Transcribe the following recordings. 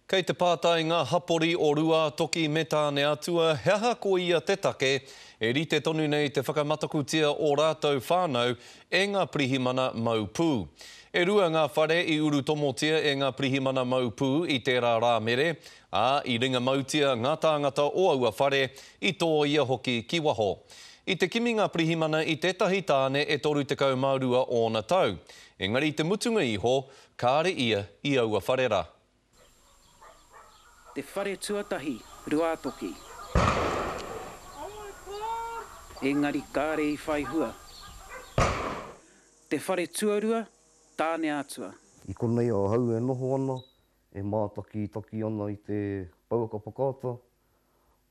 Kei te pātai ngā hapori o Ruātoki me Tāneatua he aha ko ia te take e rite tonu nei te whakamatakutia o rātou whānau e ngā pirihimana mau pū. E rua ngā whare i urutomotia e ngā pirihimana mau pū i tērā Rāmere, ā, i ringa mautia ngā tāngata o aua whare, i tōia hoki ki waho. I te kimi ngā pirihimana i tētahi tāne e 32 ōna tau, engari i te mutunga iho, kāre ia i aua whare rā. Te whare tuatahi, Ruātoki. Engari kāre i whai hua. Te whare tuarua, Tāneatua. I konei ahau e noho ana, e mātakitaki ana i te pouaka whakaata,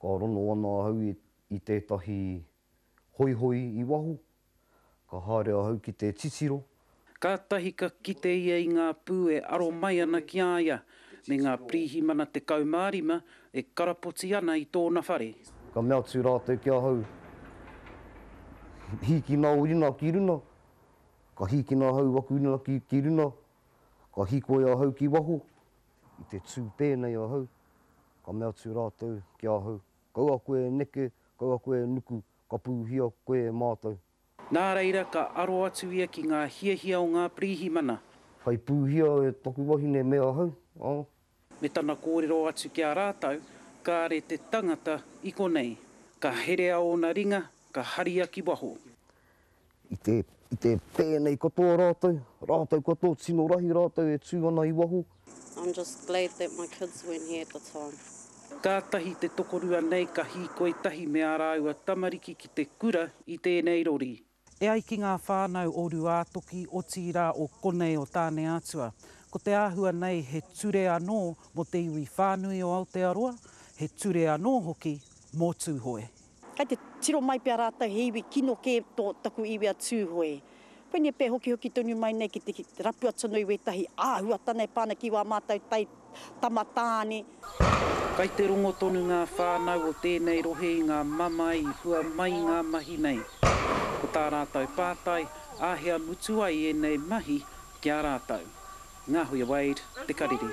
ka rono ana ahau i tētahi hoihoi i waho, ka haere ahau ki te titiro. Kātahi ka kite ia i ngā pū e aro mai ana ki a ia, me ngā pirihimana 15 e karapoti ana i tōna whare. Ka mea atu rātou ki ahau, Hīkina ō rina ki runa. Ka hīkina ahau aku rina ki runa, ka hīkoi ahau ki waho. I te tū pēnei ahau, ka mea atu rātou ki ahau, Kaua koe e neke, kaua koe e nuku, ka pūhia koe e mātou. Nā reira ka aro atu ia ki ngā hiahia o ngā pirihimana. Kai pūhia e taku wahine me ahau, ā. Me tana kōrero atu ki a rātou, kāre te tangata i konei. Ka herea ōna ringa, ka haria ki waho. I te, i te pēnei katoa rātou, rātou katoa, tino rahi rātou e tū ana i waho. I'm just glad that my kids weren't here at the time. Kātahi te tokorua nei ka hīkoi tahi me ā rāua tamariki ki te kura i tēnei rori. E ai ki ngā whānau o Ruātoki, otirā o konei o Tāneatua, ko te āhua nei he ture anō mō te iwi whānui o Aotearoa, he ture anō hoki mō Tūhoe. Kei te tiro mai pea rātou he iwi kino kē tō taku iwi a Tūhoe. Koinei pea hokihoki tonu mai nei ki te rapu atu anō i wētahi āhuatana e pā ana ki wā mātou tai tama tāne. Kai te rongo tonu ngā whānau o tēnei rohe i ngā mamae i hua mai i ngā mahi nei. Ko tā rātou pātai, āhea mutu ai ēnei mahi ki a rātou? Ngahuia Wade, Te Karere.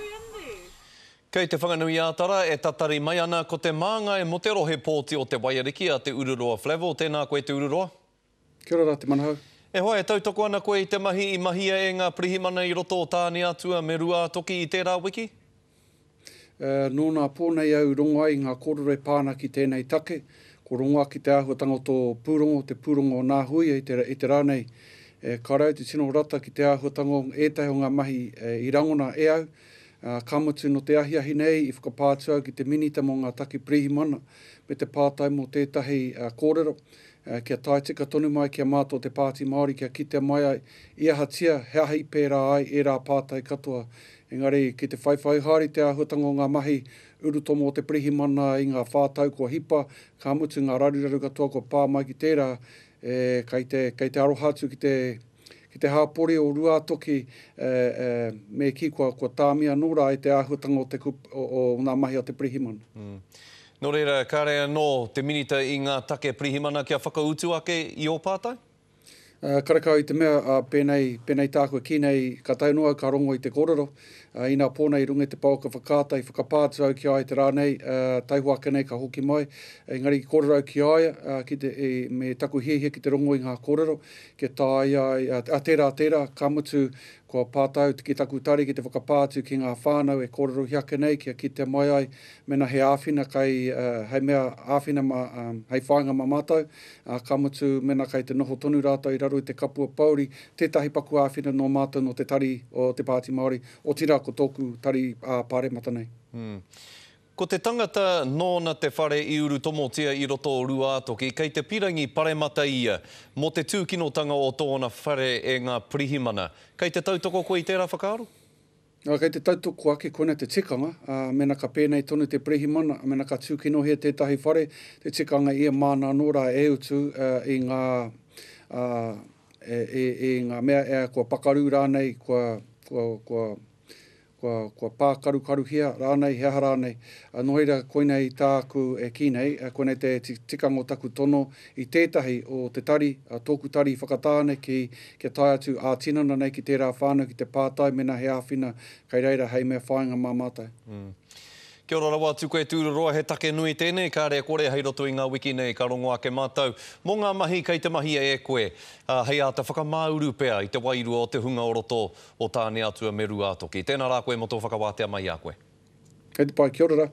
Kei Te Whanganui-ā-Tara e tatari mai ana ko te māngai mō te rohe pōti o Te Waiariki a Te Ururoa Flavell. Tēnā koe Te Ururoa. Kia ora rā Te Manahau. E hoa, e tautoko ana koe i te mahi i mahia e ngā pirihimana i roto o Tāneatua me Ruātoki i tērā wiki? Nō nā pō nei au rongo ai i ngā kōrero e pā ana ki tēnei take. Ko rongo ake te āhuatanga o tō pūrongo, te pūrongo o nā huia i te, i te rā nei. E, kāore au te tino rata ki te āhuatanga o ētahi o ngā mahi i rangona e au. Ā, ka mutu nō te ahiahi nei i whakapā atu au ki te Minita mō ngā Take Pirihimana me te pātai mō tētahi kōrero, kia tae tika tonu mai ki a mātou te Pāti Māori kia kitea mai ai i ahatia, he aha i pērā ai ērā pātai katoa. Engari, ki te whaiwhai haere i te āhuatanga o ngā mahi urutomo o te Pirihimana i ngā whā tau kua hipa, ka mutu ngā raruraru katoa kua pā mai ki tērā, e, kei te, kei te aroha atu ki te, ki te hāpori o Ruātoki, e, e, me kī kua, kua tāmi anō rā e te āhuatanga o te kup, o, o ngā mahi a te pirihimana. Mm. Nō reira, kāre anō te Minita i ngā take pirihimana kia whakautu ake i ō pātai? Uh, karekau i te mea, uh, pēnei, pēnei tāku e kī nei, ka tae noa au ka rongo i te kōrero, uh, inā pō nei i runga i te pouaka whakaata i whakapā atu au ki a ia te rā nei, uh, taihoa ake nei ka hoki mai, engari i kōrero au ki a ia, uh, ki te, i, me taku hiahia ki te rongo i ngā kōrero, kia taea ai, a tērā, tērā, ka mutu, kua pātai au ki taku tari ki te whakapā atu ki ngā whānau e kōrerohia ake nei kia kitea mai ai mēnā he āwhina kai, hei mea āwhina mā, hei whāinga mā mātou, ā, ka mutu, mēnā kai te noho tonu rātou i raro i te kapua pōuri, tētahi paku āwhina nō mātou nō te tari o te Pāti Māori, otirā ko tōku tari ā-Pāremata nei. Ko te tangata nōna te whare i urutomotia i roto o Ruātoki, kei te pirangi paremata ia mō te tūkinotanga o tōna whare e ngā pirihimana. Kei te tautoko koe i tērā whakaaro? Ā, kei te tautoko ake koina te tikanga, ā, mēnā ka pēnei tonu te pirihimana, mēnā ka tūkinohia tētahi whare, te tikanga ia māna anō rā e utu i ngā, ā, i, i ngā mea kua pakaru rānei, kua, kua, kua, kua, kua pākarukaruhia rānei, he aha rānei. Nō reira, koinei tāku e kī nei, koinei te tikanga o taku tono i tētahi o te tari, tōku tari i Whakatāne ki, kia tae atu ā-tinana nei ki tērā whānau ki te pātai mēnā he āwhina kei reira hei mea whāinga mā mātou. Kia ora rawa atu koe Tūroroa, he take nui tēnei, kāre e kore hei roto i ngā wiki nei ka rongo ake mātou mō ngā mahi kei te mahia e koe, ā, hei āta whakamāuru pea i te wairua o te hunga o roto o Tāneatua me Ruātoki. Tēnā rā koe mō tō whakawātea mai i a koe. Kei te pai, kia ora rā.